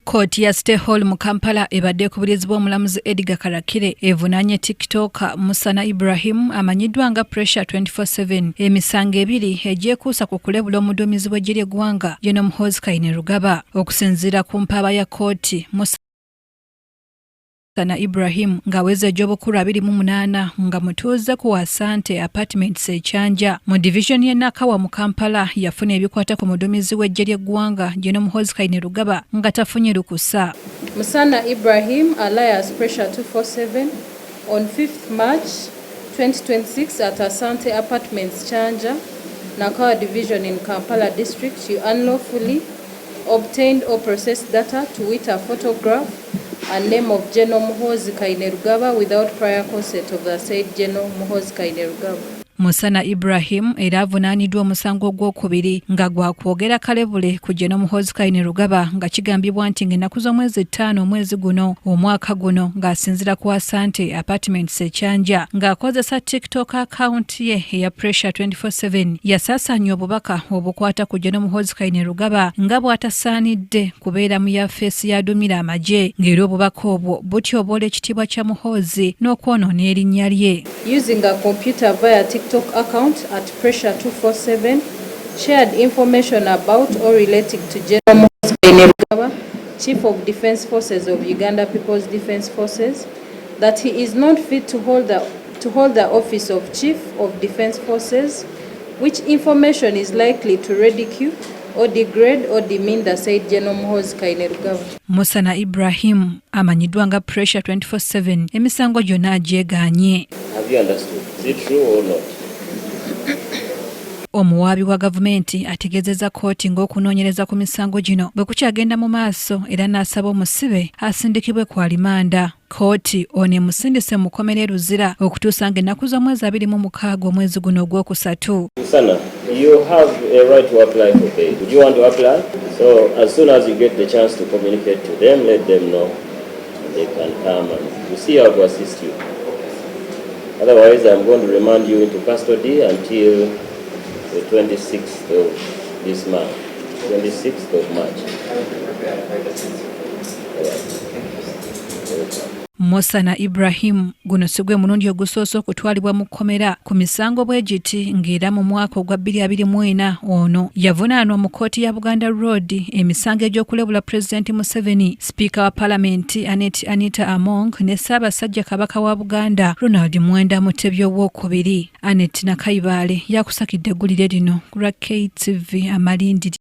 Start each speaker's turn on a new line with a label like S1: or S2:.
S1: Kkooti ya City Hall mu Kampala ebadde ekubirizibwa omulamuzi Edgar Karakire evunaanye TikToker Musana Ibrahim amanyiddwa nga Pressure 24/7 emisango ebiri egyekuusa ku kulebula omuduumizi w'eggye ly'eggwanga General Muhoozi Kainerugaba. Okusinziira ku mpaaba ya kkooti, Musana Ibrahim ng'aweza egy'obukulu 28 nga mutuuze ku Asante Apartments e Kyanja mu divizoni y'e Nakawa mu Kampala yafuna ebikwata ku muduumizi w'eggye ly'eggwanga General Muhoozi Kainerugaba nga tafunye lukusa.
S2: Musana Ibrahim alias Pressure 247 on 5th March 2026 at Asante Apartments Kyanja, Nakawa Division in Kampala District, you unlawfully obtained or processed data to wit a photograph and name of General Muhoozi Kainerugaba without prior consent of the said General Muhoozi Kainerugaba.
S1: Musana Ibrahim era avunaaniddwa omusango ogwokubiri nga gwa kwogera kalebule ku General Muhoozi Kainerugaba nga kigambibwa nti ng'ennaku z'omwezi 5 omwezi guno omwaka guno ng'asinziira ku Asante Apartments e Kyanja ng'akozesa TikTok account ye eya Pressure 24/7 yasaasaanya obubaka obukwata ku General Muhoozi Kainerugaba nga bw'atasaanidde kubeera mu yafeesi y'aduumira amagye, ng'era obubaka obwo butyoboola ekitiibwa kya Muhoozi n'okwonoona erinnya lye.
S2: Using a computer via TikTok account at Pressure 247, shared information about or relating to General Muhoozi Kainerugaba, Chief of Defense Forces of Uganda People's Defense Forces, that he is not fit to hold the office of Chief of Defense Forces, which information is likely to ridicule or degrade or demean the said General Muhoozi Kainerugaba.
S1: Musana Ibrahim amanyiddwa nga Pressure 24/7 emisango gyonna agyegaanye.
S3: Have you understood? Is it true or not?
S1: Omuwaabi wa gavumenti ategeezezza kkooti ng'okunoonyereza ku misango gino bwe kukyagenda mu maaso era n'asaba omusibe asindikibwe ku alimanda. Kkooti ono emusindise mu kkomera e Luzira okutuusa ng'ennaku z'omwezi 26 omwezi guno ogwokusatu.
S3: Musana, you have a right to apply for bail. Would you want to apply? So as soon as you get the chance to communicate to them, let them know. And they can come and we'll see how to assist you. Otherwise, I'm going to remand you into custody until the 26th of this month, 26th of March. All right. Welcome.
S1: Musana Ibrahim guno si gwe mulundi ogusoose okutwalibwa mu kkomera ku misango bwe giti, ng'era mu mwaka ogwa 2024 ono yavunaanwa mu kkooti ya Buganda Road emisango egy'okulebula Pulezidenti Museveni, Sipiika wa Palamenti Anet Anita Among ne Ssaabasajja Kabaka wa Buganda Ronald Mwenda Mutebi Owokubiri. Anet Nakayibaale yakusakidde eggulire lino ku lwa KTV Amalindiri.